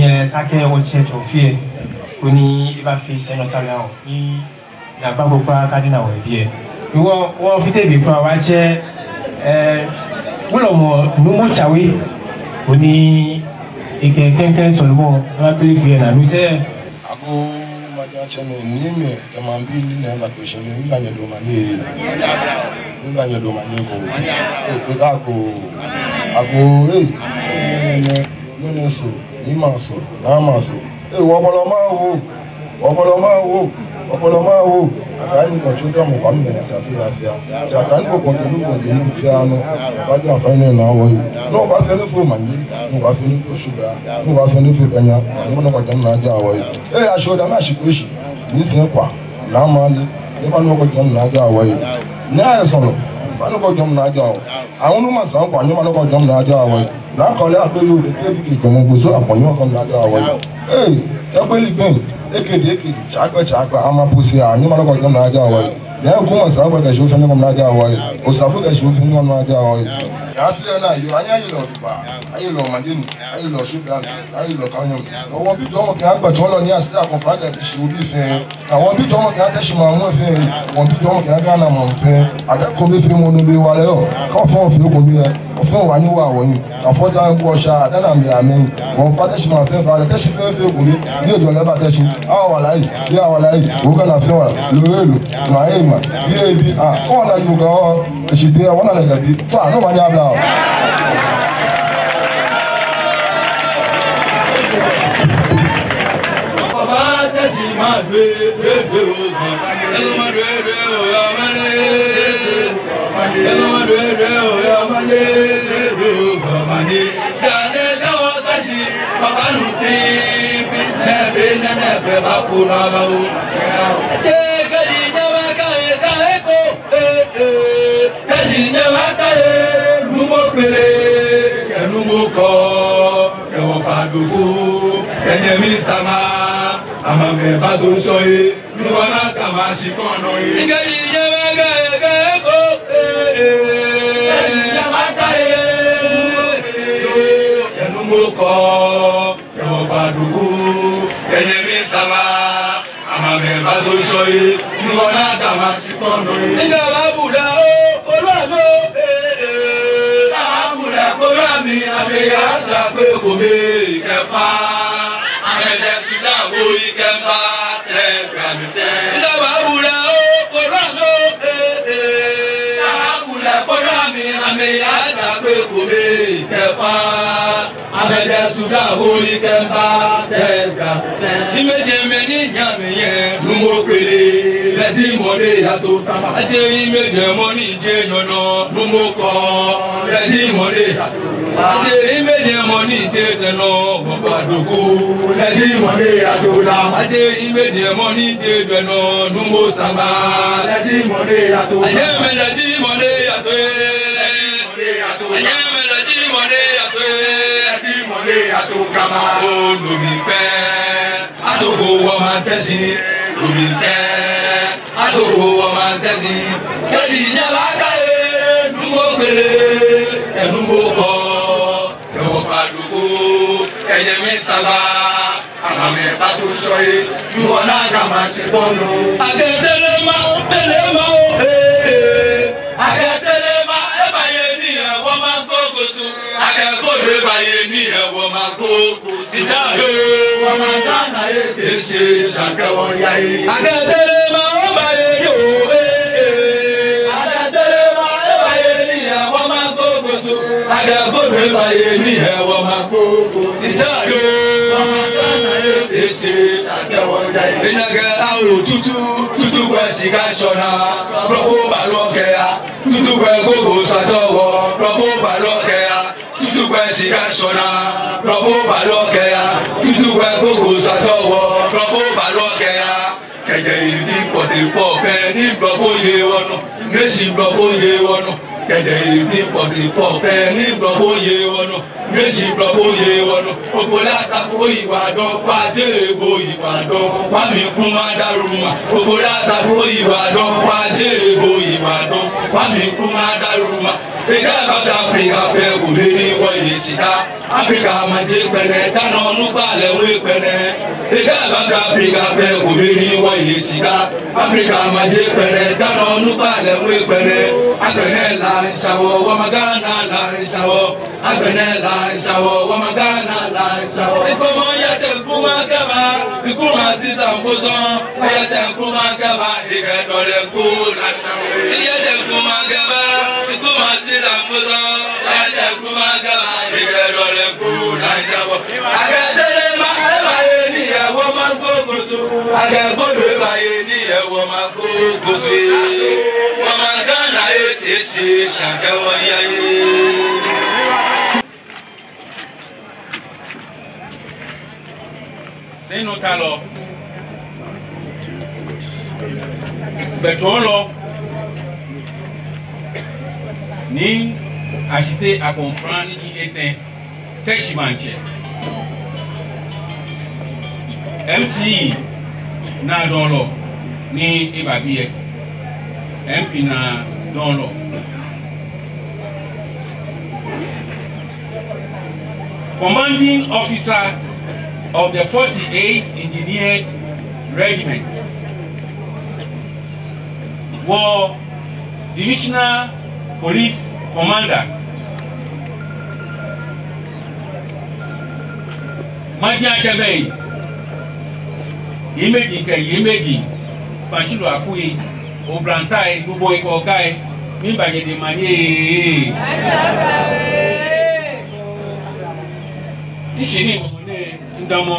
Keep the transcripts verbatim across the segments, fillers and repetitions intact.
Yes, akɛ wɔtsɛ tsɔ fie. Koni ebafee sɛɛ nɔ ta ya o. Ni naagba ko kwraa kadi na wɔ biɛ. Wɔ, wɔfite bi kwraa wɔtsɛ, eh, wulɔmɔ Nuumo Tsawe. Koni ekɛ klɛŋklɛŋ sɔlemɔ, aba pili biɛ na, nu sɛɛ. Agoo, maŋtsɛmɛi, niimɛi, kɛ maŋbii ni nɛɛ ba kpee shi mli, miiba nyɛdɔmɔ nɛɛ. Miiba nyɛdɔmɔ nɛɛ ko. Ee, ee, agoo. Agoo, ee. Nɛnɛ, nɛnɛ so, niimɛi so, naamɛi so. Ee, wɔbɔlɔ maŋ woo. Wɔbɔlɔ maŋ woo. Wɔbɔlɔ maŋ woo. Ataa ni kɔ tso dɔmɔ kɔ mi nɛnɛ sase ya fia. Tsɛ ataa ni kɔ kɔ denu kɔ denu fia nɔ. Ba jɔ afa nɛɛ na wɔyi. Nɔ ba fɛɛ nɔ fo maŋ nɛɛ. Nɔ ba fɛɛ nɔ fo shubra. Nɔ ba fɛɛ nɔ fo bɛnya. Nyɛmɔ nɔ kɔ jɔɔmɔ naa ja wɔyi. Ee, asho da na shi kpee shi. Ni sɛɛ kwa, na mali, nyɛmɔ nɔ kɔ jɔɔmɔ naa ja wɔyi. Ni ayɛ sɔlɔ, nyɛmɔ nɔ kɔ jɔɔmɔ naa ja wɔ. Awunu ma saŋ kwa, nyɛmɔ nɔ kɔ jɔɔmɔ naa ja wɔyi. Naa kɔlɛ akpɛ yoo, ekpɛ bi kɛ kɔmɔ gboso akpɔ, nyɛmɔ kɔ naa ja wɔyi. Ee, ekpɛ li gbɛŋ, ekedi, ekedi, tsaakpɛ, tsaakpɛ, ama pusi a, nyɛmɔ nɔ kɔ jɔɔmɔ naa ja wɔyi. Ni aku ma saŋ kwa kɛ shi ofɛɛ nyɛmɔ naa ja wɔyi. Osabu kɛ shi ofɛɛ nyɛmɔ naa ja wɔyi. Yaa file na yoo, anya yi lɔ duba, ayi lɔ majini. Ayi lɔ shubra, ayi lɔ kanyɔm. Wɔbi jɔɔmɔ kɛ agbɛ tsɔɔlɔ ni asita kɔnfra kɛ bishi obi fɛɛ. Wɔbi jɔɔmɔ kɛ Teshie maŋ muu fɛɛ. Wɔbi jɔɔmɔ kɛ Ghana maŋ fɛɛ. Akɛ kome fɛɛ mɔ nɔ be wa lɛ yɔɔ. Kɛ ofɔŋ fɛɛ kome yɛ. Ofɔŋ wa ni wa wɔyi. Kɛ afɔ ja mɛ bu osha, dani amɛ amɛ. Wɔkpa Teshie maŋ fɛɛ fɛɛ, akɛ Teshie fɛɛ fɛɛ kome. Ni ejɔlɛ ba Teshie. Awala yi, bi awala yi. Okana fɛɛ wala. Lo elo. Ma e ma. Bi e bi. A, kɔ na yoga o. Eshi te wɔna lɛ gabi. Tɔ, anɔ ma nya bla o. Kɛji nyɛba kɛ ye, Nuumo Kpele, kɛ Nuumo Kɔɔ, kɛ Wɔfa Doku, kɛ Nyɛmi Sama, amɛmɛi bato ŋshɔ ye, Nuumo Nakama shikpɔŋ nɔ ye. Kɛji nyɛba kɛ ye, kɛ ye ko, ee, ee. Kɛji nyɛba kɛ ye, Nuumo Kpele, kɛ Nuumo Kɔɔ, kɛ Wɔfa Doku, kɛ Nyɛmi Sama, amɛmɛi bato ŋshɔ ye, Nuumo Nakama shikpɔŋ nɔ ye. Ni ŋa ba bula o, kolo alo, ee, ee. Ŋa ba bula kolo ami, amɛya sa kpee kome kɛ fa. Amɛjɛ Sudan wo yi kɛmba, tɛ gami fɛɛ. Ŋa ba bula o, kolo alo, ee, ee. Ŋa ba bula kolo ami, amɛya sa kpee kome kɛ fa. Amɛjɛ Sudan wo yi kɛmba tɛ gami fɛɛ. Imejɛ mɛi ni nyɛmi yɛ Nuumo Kpele, lɛ ji mɔ ni yato Tama. Aje imejɛ mɔ ni je nyɔnɔ Nuumo Kɔɔ, lɛ ji mɔ ni yato. Aje imejɛ mɔ ni je tɛnɔ Wɔfa Doku, lɛ ji mɔ ni yato la. Aje imejɛ mɔ ni je tɛnɔ Nuumo Sama, lɛ ji mɔ ni yato. Aje mɛi lɛ ji mɔ ni yato ee. Nyɛmɛi lɛ ji mɔ ni yato ee. Lɛ ji mɔ ni yato Gama. Oo, no mli fɛɛ, ato ko wɔ maŋ Teshie. No mli fɛɛ, ato ko wɔ maŋ Teshie. Kɛji nyɛba kɛ ye, Nuumo Kpele, kɛ Nuumo Kɔɔ, kɛ Wɔfa Doku, kɛ Nyɛmi Sama. Amɛmɛi bato ŋshɔ ye, Nuumo Nakama shikpɔŋ nɔ. Akɛ telema, telema o, ee, ee. Akɛ telema, ebaye nii yɛ wɔmaŋ Kokosu. Akɛ kodo ebaye nii yɛ wɔmaŋ Kokosu. Ntado. Wɔmaŋ Ghana ye, Teshie, Ashanti wɔya ye. Akɛ telema, ebaye nii o, ee, ee. Akɛ telema, ebaye nii yɛ wɔmaŋ Kokosu. Akɛ kodo ebaye nii yɛ wɔmaŋ Kokosu. Ntado. Ena akɛ awo tutu, tutu kwɛ shika shɔna, blɔfo balɔ kɛya, tutu kwɛ gogo satɔ wɔ, blɔfo balɔ kɛya, tutu kwɛ shika shɔna, blɔfo balɔ kɛya, tutu kwɛ gogo satɔ wɔ, blɔfo balɔ kɛya. Kɛjɛ eighteen forty-four fɛɛ ni blɔfo ye wɔnɔ, Nglesi blɔfo ye wɔnɔ. Kɛjɛ eighteen forty-four fɛɛ ni blɔfo ye wɔnɔ, Nglesi blɔfo ye wɔnɔ. Ofori Attack oyiwaladɔŋŋ, Kwade bo oyiwaladɔŋŋ, Kwame Nkrumah Daruma. Ofori Attack oyiwaladɔŋŋ, Kwade bo oyiwaladɔŋŋ, Kwame Nkrumah Daruma. Ekɛɛ abaafee Afrika fɛɛ kome ni wɔye shika. Afrika maji kpɛlɛ, Ghana onukpa lɛ hu ekpɛlɛ. Ekɛɛ abaafee Afrika fɛɛ kome ni wɔye shika. Afrika maji kpɛlɛ, Ghana onukpa lɛ hu ekpɛlɛ. Agbɛnɛ Laa miishɛ wɔ, wɔmaŋ Ghana Laa miishɛ wɔ. Agbɛnɛ Laa miishɛ wɔ, wɔmaŋ Ghana Laa miishɛ wɔ. Ekome yɛ tsɛ Nkrumah kɛba, Nkrumah sisa mbo sɔŋ. Yɛ tsɛ Nkrumah kɛba, ekɛ dɔlɛ mbo lɛ shɛ wɔ. Yɛ tsɛ Nkrumah kɛba, Nkrumah sisa mbo sɔŋ. Yɛ tsɛ Nkrumah kɛba, ekɛ dɔlɛ mbo lɛ shɛ wɔ. Akɛ Tɛlɛma, eba ye ni yɛ wɔmaŋ Kokoso. Akɛ Gbodo, eba ye ni yɛ wɔmaŋ Kokoso. Wɔmaŋ Ghana etee shi, shi akɛ wɔya ye. Sɛinɔtalɔ, gbɛtsɔɔlɔ, Nii Ashitey Akomfra ni ji etɛ, Teshie Maŋtsɛ. M C E naadɔlɔ ni eba biɛ. M P naadɔlɔ. Commanding officer of the forty-eighth Engineers Regiment. Wɔ Divisional Police Commander. Majiatsɛmɛi, yeimeji kɛ yeimeji, Faŋshilo akui, oblantai, gbogbo ikɔkai, miiba nyɛ dɛŋ manye. Ishi ni mɔ nɛ ndamɔ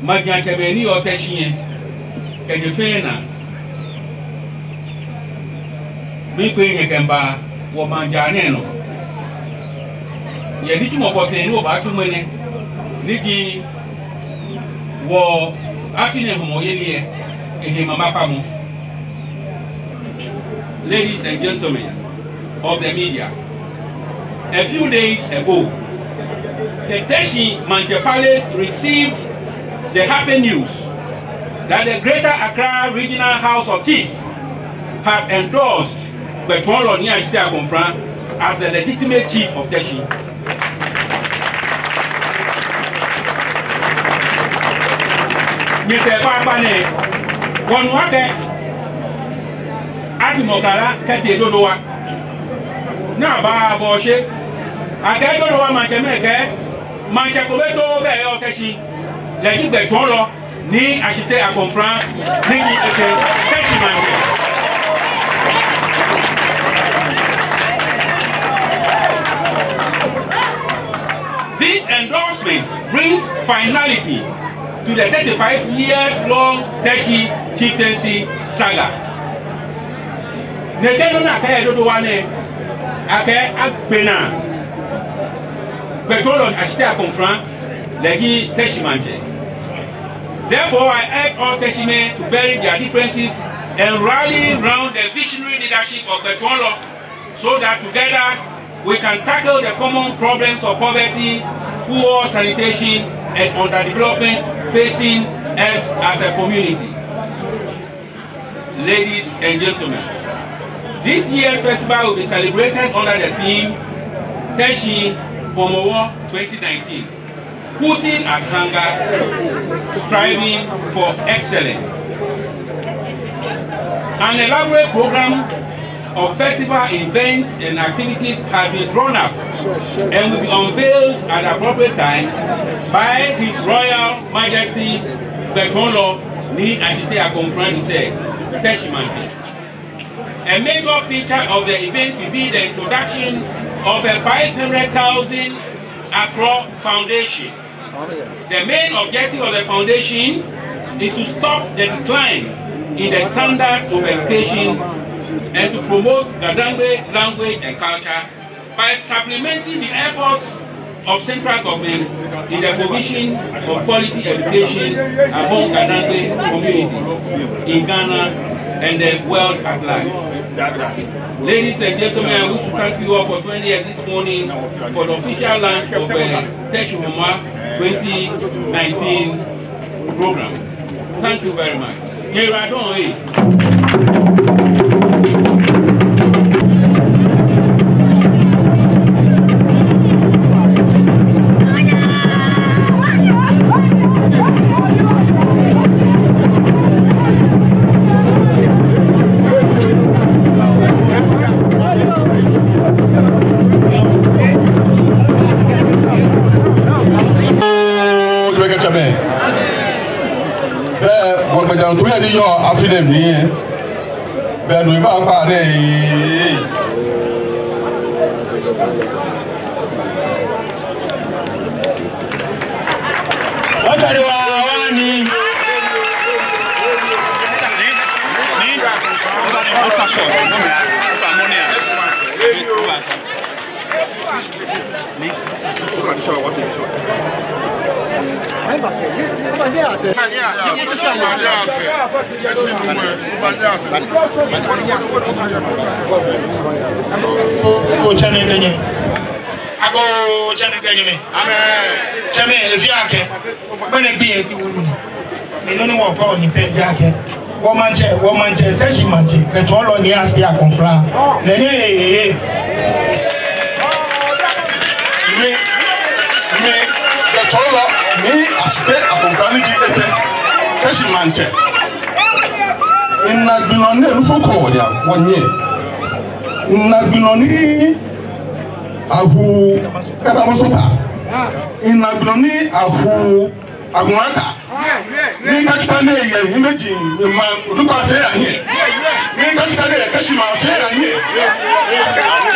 majiatsɛmɛi ni yɔɔ Teshie kɛ nyɛ fɛɛ naa. Miikpee nyɛ kɛmiiba wɔmaŋ jara nɛɛ nɔ. Yɛ nitsumɔ pɔtɛɛ ni wɔbaatsu ŋmɛnɛ, ni ji wɔ afi nɛɛ hɔmɔyeli lɛ, ehe maŋ makpamɔ. Ladies and gentlemen of the media, a few days ago, the Teshie Maŋtsɛ Palace received the happy news that the Greater Accra Regional House of Chiefs has endorsed Gbɛtsɔɔlɔ Nii Ashitey Akomfra as the legitimate chief of Teshie. Nyɛsɛɛ kpakpa nɛ, wɔnu akɛ afi Mɔkala kɛtee Dodowa. Ni abaa bɔ shi akɛ Dodowa maŋtsɛmɛi kɛɛ maŋtsɛ kome too bɛ yɛ Teshie, lɛ ji gbɛtsɔɔlɔ Nii Ashitey Akomfra, ni ji etɛ, Teshie Maŋtsɛ. This endorsement brings finality to the thirty-five years long Teshie chieftaincy saga. Nɛkɛ nɔ ni akɛɛ yɛ Dodowa nɛɛ, akɛ agbɛnɛ gbɛtsɔɔlɔ Ashitey Akomfra, lɛ ji Teshie Maŋtsɛ. Therefore, I urge all Teshie men to bury their differences and rally round the visionary leadership of Gbɛtsɔɔlɔ, so that together we can tackle the common problems of poverty, poor sanitation, and underdevelopment facing us as a community. Ladies and gentlemen, this year's festival will be celebrated under the theme Teshie Hɔmɔwɔ twenty nineteen, Putting at Hunger, Striving for Excellence. An elaborate program of festival events and activities has been drawn up and will be unveiled at appropriate time by His Royal Majesty Gbɛtsɔɔlɔ Nii Ashitey Akomfra the third, Teshie Maŋtsɛ. A major feature of the event will be the introduction of a five hundred thousand Accra Foundation. The main objective of the foundation is to stop the decline in the standard of education and to promote Gadangme language and culture by supplementing the efforts of central government in the provision of quality education among Gadangme community in Ghana and the world at large. Ladies and gentlemen, I wish to thank you all for joining us this morning for the official launch of the Teshie Hɔmɔwɔ twenty nineteen program. Thank you very much. Nyɛyiwaladɔŋŋ ee. Bɛ kɛ tsɛmɛi. Bɛ, wɔgbɛjianɔtoo ni yɔɔ afi nɛɛ mli lɛ, bɛ no eba kpa nɛɛ. Wɔtsɛ de wa, wa ni. Agoo, tsɛmɛi, tsɛmɛi, tsɛmɛi, efee akɛ, mɛni gbi yɛ gbi wulu ni. Mɛni nɔ ni wɔkɔ ni pɛ ji akɛ, wɔmaŋtsɛ, wɔmaŋtsɛ, Teshie Maŋtsɛ, kɛ tsɔɔlɔ Nii Asitey Akɔmfla. Lɛ nɛ, ee, ee, ee. Mi, mi, kɛ tsɔɔlɔ Nii Asitey Akɔmfla ni ji etɛ, Teshie Maŋtsɛ. Mina gbi nɔ ni nufo ko wɔnyɛ. Mina gbi nɔ ni ahu kata musuta. Mina gbi nɔ ni ahu aguata. Ni kakita ni yɛ hiɛmɛji ni ma onukpa fɛɛ ahiɛ. Ni kakita ni yɛ Teshie maŋ fɛɛ ahiɛ.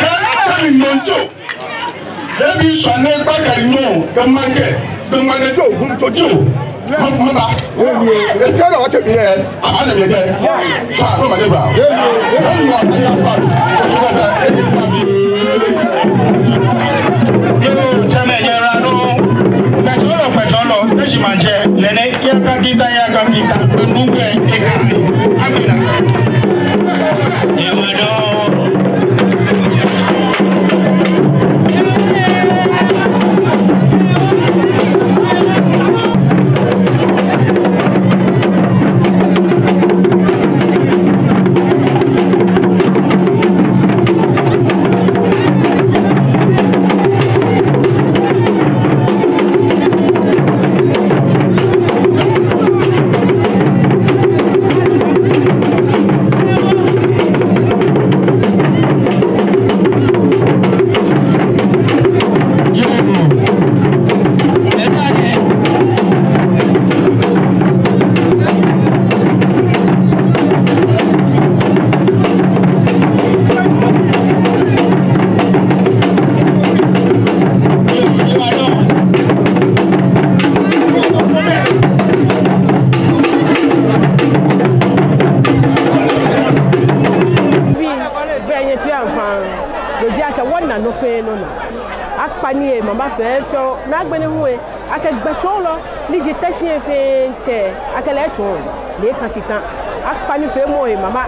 Kɛ tsɛmɛi nɔ jo. Ebi sɔ ni kpakpa nɔ, kɛ maŋkɛ, kɛ maŋkɛ jo, gum jo jo. Ma, ma ba. Etsɛ dɔ wɔtsɛ bi yɛ. Aba ne mi yɛ. Tsa, no ma de ba. Yɛ, yɛ, yɛ. Yɛ, yɛ, yɛ, yɛ, yɛ. Yoo, tsɛmɛi, nyɛyiwaladɔŋŋ. Gbɛtsɔɔlɔ, gbɛtsɔɔlɔ, Teshie Maŋtsɛ, lɛ nɛ, yɛ kakita, yɛ kakita, ndugbɛ, eka, agbɛnɛ. Nyɛyiwaladɔŋŋ. Bɛ nyɛtoi amfa, no ji akɛ wɔna nɔ fɛɛ nɔ naa. Akpa nii yɛ mama fɛɛ fɛɛ, ni agbɛnɛ hu lɛ, akɛ gbɛtsɔɔlɔ ni ji Teshie fɛɛ tsɛ, akɛ lɛ tsɔɔ, ni eka kita. Akpa nifeemɔ yɛ mama,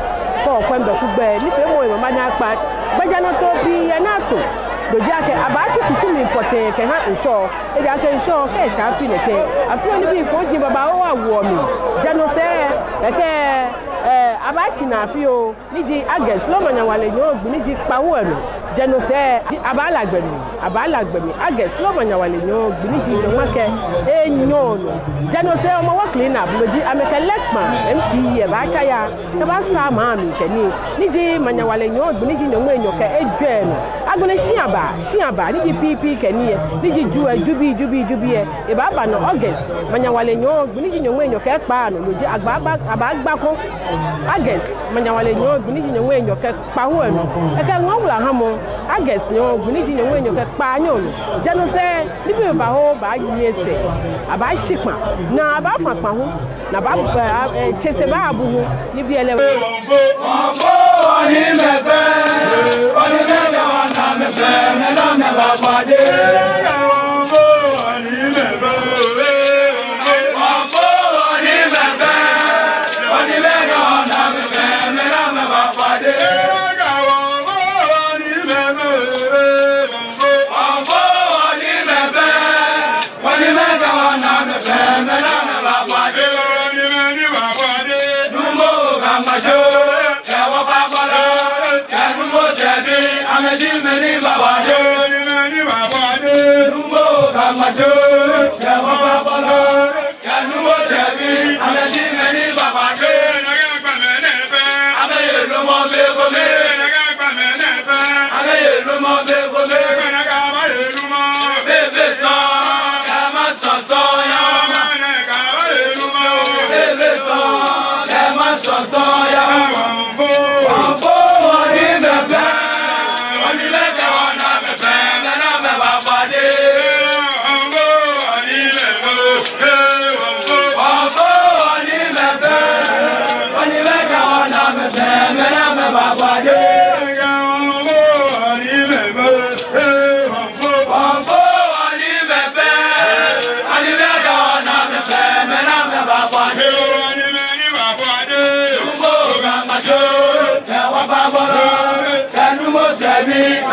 kɔ kwɛ mbɛ ku gbɛ, nifeemɔ yɛ mama ni akpa. Gbɛjianɔtoo pii yɛ ni ato. No ji akɛ abaatsi kusum lɛ pɔtɛɛ kɛha ŋshɔ. Ejaakɛ ŋshɔ kɛ eshɛ afi nɛkɛ, afi ni nibii fɔji babaoo awoɔ mli. Ja no sɛɛ, kɛkɛ, eh, abaatsi naa fioo. Ni ji August loo Manyawale nyɔɔŋ gbi ni ji kpawo lɛ nɔ. Ja no sɛɛ, ji abaala gbɛ mli, abaala gbɛ mli. August loo Manyawale nyɔɔŋ gbi ni ji nyɔŋma kɛ enyɔ nɔ. Ja no sɛɛ, Hɔmɔwɔ clean up, no ji amɛkɛ Lekpa M C E lɛ baatsa yaa, kɛbasaa maŋ mli kɛ nii. Ni ji Manyawale nyɔɔŋ gbi ni ji nyɔŋmai enyɔ kɛ ejwɛ nɔ. Agbɛnɛ shia baa, shia baa, ni ji P P kɛ nii lɛ, ni ji Ju lɛ, Jubii, Jubii, Jubii lɛ, ebaaba nɔ August, Manyawale nyɔɔŋ gbi ni ji nyɔŋmai enyɔ kɛ ekpaa nɔ, no ji agba, agba, agba, agba ko. August, Manyawale nyɔɔŋ gbi ni ji nyɔŋmai enyɔ kɛ kpawo lɛ nɔ. Kɛkɛ ŋɔɔ wula hamɔ, August nyɔɔŋ gbi ni ji nyɔŋmai enyɔ kɛ kpaanyɔ nɔ. Ja no sɛɛ, nibii babaoo baanyiɛ sɛɛ, abaashi kpa, ni abaafã kpa hu, ni abaa, eh, eh, tsese baabu hu, nibii lɛ.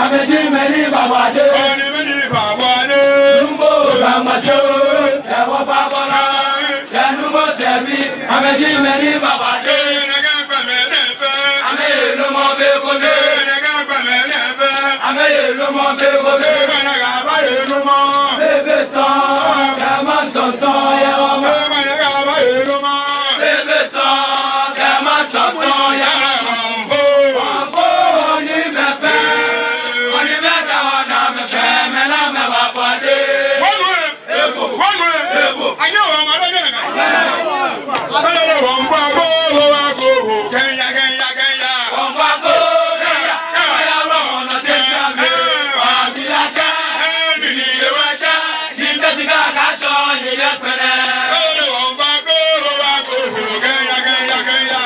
Amɛji mɛi ni baabɔ aje. Oni mɛi ni baabɔ aje. Lumbo Ga Mashi oo, yɛ wɔfã bɔlɔ. Yɛ Lumbo Jebi, amɛji mɛi ni baabɔ aje. Amɛye lumɔ be ko be. Amɛye lumɔ be ko be. Be fɛɛ sɔŋŋ, kɛ maŋ sɔŋŋ sɔŋŋ yɛ wɔmli. Be fɛɛ sɔŋŋ, kɛ maŋ sɔŋŋ sɔŋŋ yɛ wɔmli. Wɔmli, wɔmli, ni mɛi fɛɛ, wɔmli mɛi fɛɛ, wɔna mɛi fɛɛ, mɛi ni amɛbaabɔ aje. Wɔnu ɛ. Ebo. Wɔnu ɛ. Ebo. Anyɛ wɔ ma lɛ nyɛ na. Alele wɔŋkpa ko, wɔ wa ko, kɛya, kɛya, kɛya. Wɔŋkpa ko, kɛya. Kɛya, wɔya, wɔmɔ nɔ te sha mɛ. Wa bi la ka. Ni ni ye wa ka. Ni te shi ka ka tsɔ, ni ye kpɛlɛ. Alele wɔŋkpa ko, wɔ wa ko, kɛya, kɛya, kɛya.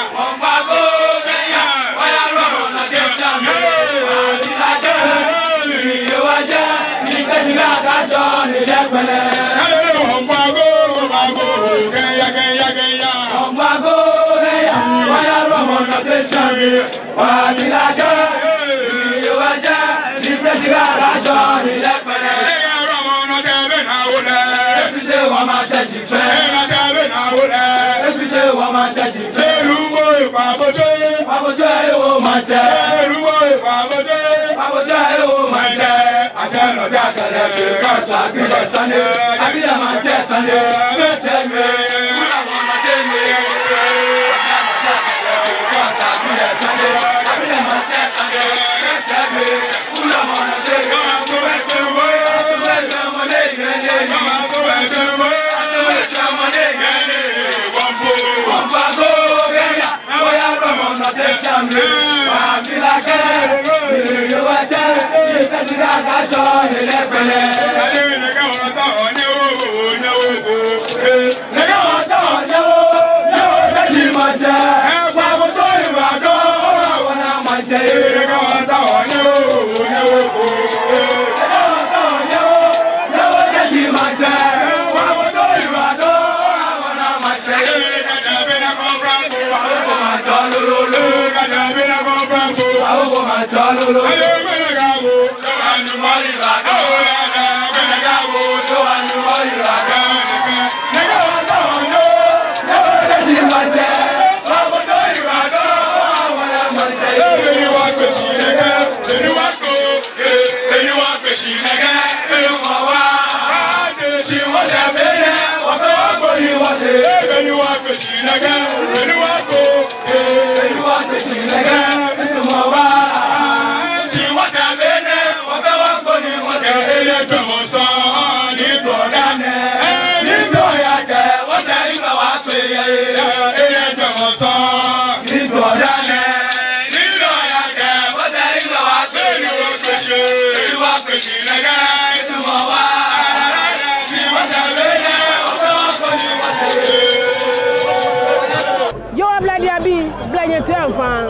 Yoo, ablade abii, blɛ nyɛtee anfaŋ.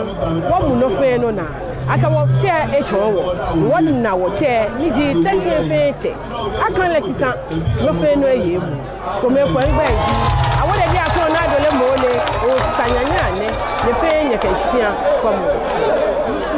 Wɔmu nɔ fɛɛ nɔ naa. Akɛ wɔtsɛ etsɔɔ wɔ. Wɔna wɔtsɛ, ni ji Teshie fɛɛ tsɛ. Akaŋ lɛ kita, nɔ fɛɛ nɔ eye emuu. Shi kome kwɛ ŋgbɛ ji, Awode Dei Akron Adole Mole, osa nyanyɛ nɛ, nyɛ fɛɛ nyɛkɛ shia kwɛmɔ.